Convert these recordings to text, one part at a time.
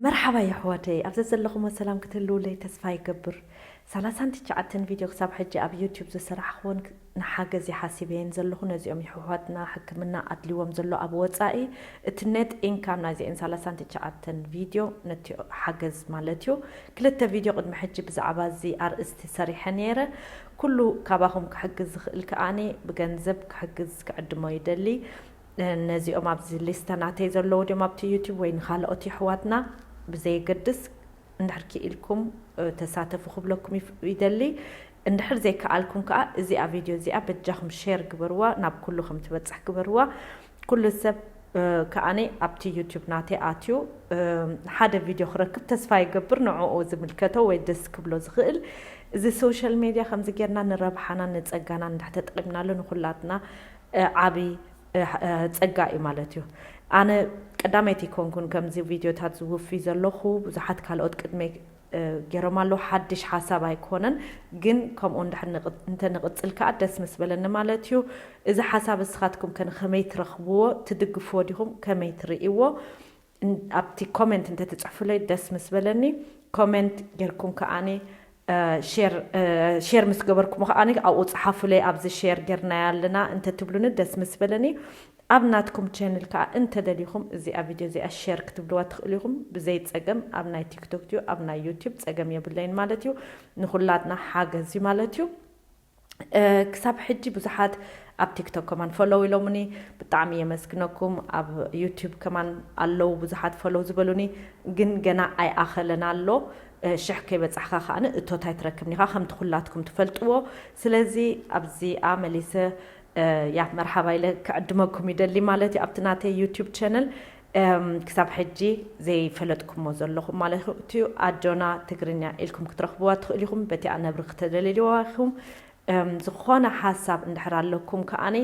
መርሓባ የሕዋተይ፣ ኣብ ዘዘለኹሞ ሰላም ክትህልውለይ ተስፋ ይገብር። ሰላሳን ትሽዓተን ቪድዮ ክሳብ ሕጂ ኣብ ዩቲዩብ ዝሰራሕኽወን ክ-፣ ንሓገዝ ይሓሲበየን ዘለኹ። ነዚኦም የሕዋትና ሕክምና ኣድልዎም ዘሎ ኣብ ወጻኢ፣ እቲ ኔት ኢንካም ናይዚአን ሰላሳን ትሽዓተን ቪድዮ ነቲ ሓገዝ ማለት እዩ። ክልተ ቪድዮ ቅድሚ ሕጂ ብዛዕባ እዚ ኣርእስቲ ሰሪሐ ነይረ። ኩሉ ካባኹም ክሕግዝ ዝኽእል ከኣኒ ብገንዘብ ክሕግዝ ክዕድሞ ይደሊ። ነዚኦም ኣብዚ ሊስታ ናተይ ዘለዉ ድዮም ኣብቲ ዩቲዩብ ወይ ንኻልኦት የሕዋትና ብዘየገድስ እንድሕር ክኢልኩም፣ እ፣ ተሳተፉ ክብለኩም ይፍ-፣ ይደሊ። እንድሕር ዘይከኣልኩም ከኣ እዚኣ ቪድዮ እዚኣ በጃኹም ሼር ግበርዋ፣ ናብ ኩሉ ከም ትበጽሕ ግበርዋ። ኩሉ ሰብ፣ እ፣ ከኣኒ ኣብቲ ዩቲዩብ ናተይ ኣትዩ፣ እ፣ ሓደ ቪድዮ ክረክብ ተስፋ ይገብር፣ ንዕኡ ዝምልከቶ ወይ ደስ ክብሎ ዝኽእል። እዚ ሶሻል ሜድያ ከምዚ ጌርና ንረብሓናን ንጸጋናን እንድሕር ተጠቒምናሉ ንኹላትና፣ እ፣ ዓቢ፣ እ፣ እ፣ ጸጋ እዩ ማለት እዩ። ኣነ ቀዳመይቲ ኣይኮንኩን ከምዚ ቪድዮታት ዝውፊ ዘለኹ፣ ብዙሓት ካልኦት ቅድመይ፣ እ፣ ገይሮም ኣለዉ። ሓድሽ ሓሳብ ኣይኮነን፣ ግን ከምኡ እንድሕር ንቕ-፣ እንተ ንቕጽል ከኣ ደስ ምስ በለኒ ማለት እዩ። እዚ ሓሳብ እስኻትኩም ከ ንኸመይ ትረኽብዎ፣ ትድግፍዎ ዲኹም፣ ከመይ ትርእይዎ? እን-፣ ኣብቲ ኮሜንት እንተ ትጽሕፉለይ ደስ ምስ በለኒ። ኮሜንት ጌርኩም ከኣኒ፣ እ፣ ሼር፣ እ፣ ሼር ምስ ገበርኩሞ ከኣኒ ኣብኡ ጽሓፉለይ፣ ኣብዚ ሼር ጌርናያ ኣለና እንተ ትብሉኒ ደስ ምስ በለኒ። ኣብ ናትኩም ቻነል ከኣ እንተ ደሊኹም እዚኣ ቪድዮ እዚኣ ሼር ክትብልዋ ትኽእሉ ኢኹም። ብዘይ ጸገም ኣብ ናይ ቲክቶክ ድዩ ኣብ ናይ ዩቲዩብ ጸገም የብለይን ማለት እዩ። ንኹላትና ሓገዝ እዩ ማለት እዩ። እ፣ ክሳብ ሕጂ ብዙሓት ኣብ ቲክቶክ ከማን ፎሎው ኢሎምኒ፣ ብጣዕሚ የመስግነኩም። ኣብ ዩቲዩብ ከማን ኣለዉ ብዙሓት ፎሎው ዝበሉኒ፣ ግን ገና ኣይኣኸለን ኣሎ። እ፣ ሽሕ ከይበጻሕካ ከኣ እቶት ኣይትረክብን ኢኻ፣ ከምቲ ኩላትኩም ትፈልጥዎ። ስለዚ ኣብዚኣ መሊሰ፣ እ፣ ያ መርሓባ ኢለ ክዕድመኩም ይደሊ ማለት እዩ። ኣብቲ ናተይ ዩቲዩብ ቻነል፣ እም፣ ክሳብ ሕጂ ዘይፈለጥኩሞ ዘለኹም ማለት እዩ። ኣጆና ትግርኛ ኢልኩም ክትረኽብዋ ትኽእሉ ኢኹም። በቲኣ ነብሪ ክተደልልዋ ኢኹም። እም፣ ዝኾነ ሓሳብ እንድሕር ኣለኩም ከኣኒ፣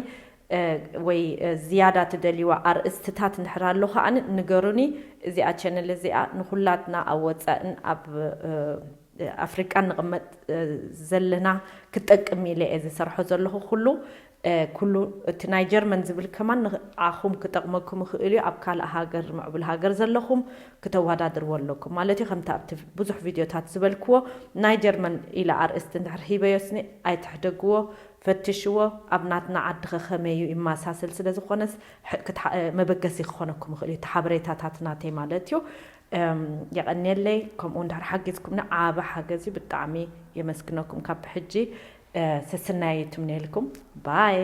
እ፣ ወይ፣ እ፣ ዝያዳ ትደልይዋ ኣርእስትታት እንድሕር ኣሎ ከኣኒ ንገሩኒ። እዚኣ ቻነል እዚኣ ንኹላትና ኣብ ወጻእን ኣብ፣ እ፣ ኣፍሪቃን ንቕመጥ፣ እ፣ ዘለና ክትጠቅም ኢለ እየ ዝሰርሖ ዘለኹ። ኩሉ፣ እ፣ ኩሉ እቲ ናይ ጀርመን ዝብል ከማን ንዓኹም ክጠቕመኩም ይኽእል እዩ። ኣብ ካልእ ሃገር፣ ምዕቡል ሃገር ዘለኹም ክተወዳድርዎ ኣለኩም ማለት እዩ። ከምቲ ኣብቲ ብዙሕ ቪድዮታት ዝበልክዎ፣ ናይ ጀርመን ኢለ ኣርእስቲ እንድሕር ሂበዮስኒ ኣይትሕደግዎ። ፈትሽዎ፣ ኣብ ናትና ዓዲ ኸ ከመይ እዩ ይመሳሰል። ስለ ዝኾነስ፣ ሕ-፣ ክትሓ-፣ መበገሲ ክኾነኩም ይኽእል እዩ፣ እቲ ሓበሬታታት ናተይ ማለት እዩ። እም፣ የቐንየለይ፣ ከምኡ እንድሕር ሓጊዝኩምኒ ዓቢ ሓገዝ እዩ። ብጣዕሚ የመስግነኩም። ካብ ሕጂ፣ እ፣ ሰስናይ ትምነየልኩም። ባይ።